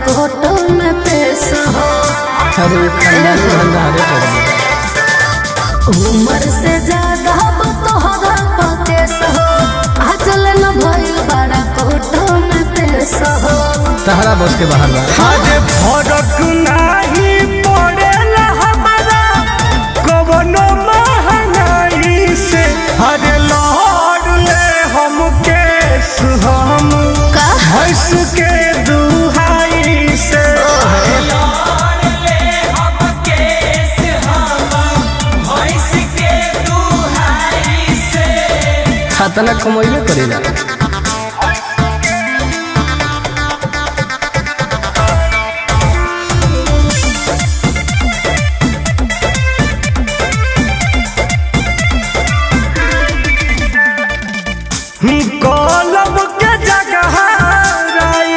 Court में पेश हो। अरे वो खानदानी भंडारे पड़ गया। उम्र से ज्यादा तोहरा पकेस हो, आजल न भइल बड़ा कोर्ट में पेश हो। तहरा बस के बाहर बा। आज फरक नाही पड़ेला हमारा कवनो महंगाई से। अरे लड़ ले हम केस, हम का? भैंस के दुहाई से। खतना कमैले करेला। कलम के जगह राई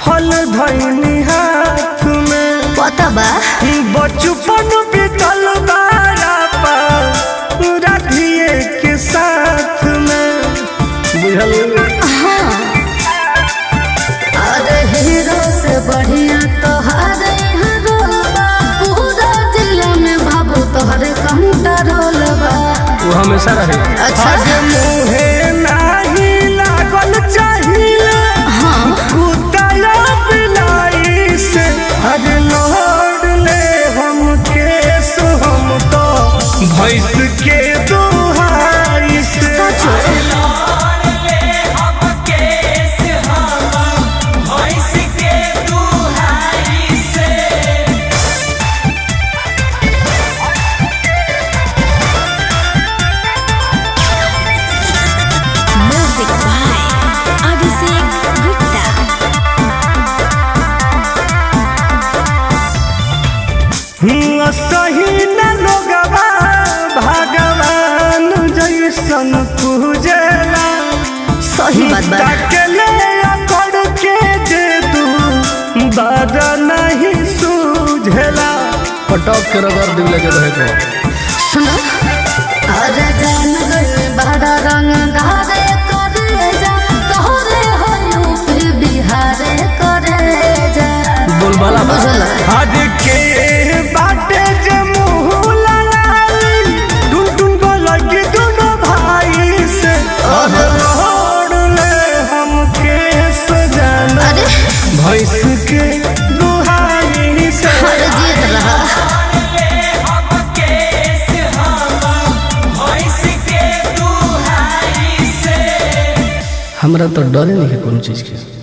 फल धैनी हाथ में। पता बा। बचपन बीतल बारा राधिए के साथ में। बुझल। अरे हीरो से बढ़िया तोहरे यहाँ रोल बा, पूरा जिला में बाबू तोहरे कंट्रोल बा। वो हमेशा रहे। अच्छा। आज मुहे नाही लागल चाहिए कुतला बिलाई से। अरे लड़ ले हम केस, हम तो भैंस के दुहाई से। Music by Abhishek Gupta. सही न लोगवा भगवान जैसन पूजेला। सही बात बा। ताकले अकड़ के जे तू बादा नहीं सूझेला। पटक के रगड़ दिल के रहे को। सुनो, अरे जान गइल बड़ा रंग धारे करे जा, तोहरे हो यूपी बिहारे करे जा। बोलबाला बा। बुझल। आज के बाटे जे मुँह लड़ाई टुन टुन बोलक दोनों भाई से। अब लड़ ले हम केस जाना अरे भैंस के दुहाई से। अरे जीत रहा। हमरा तो डरे नहीं है कोनो चीज के।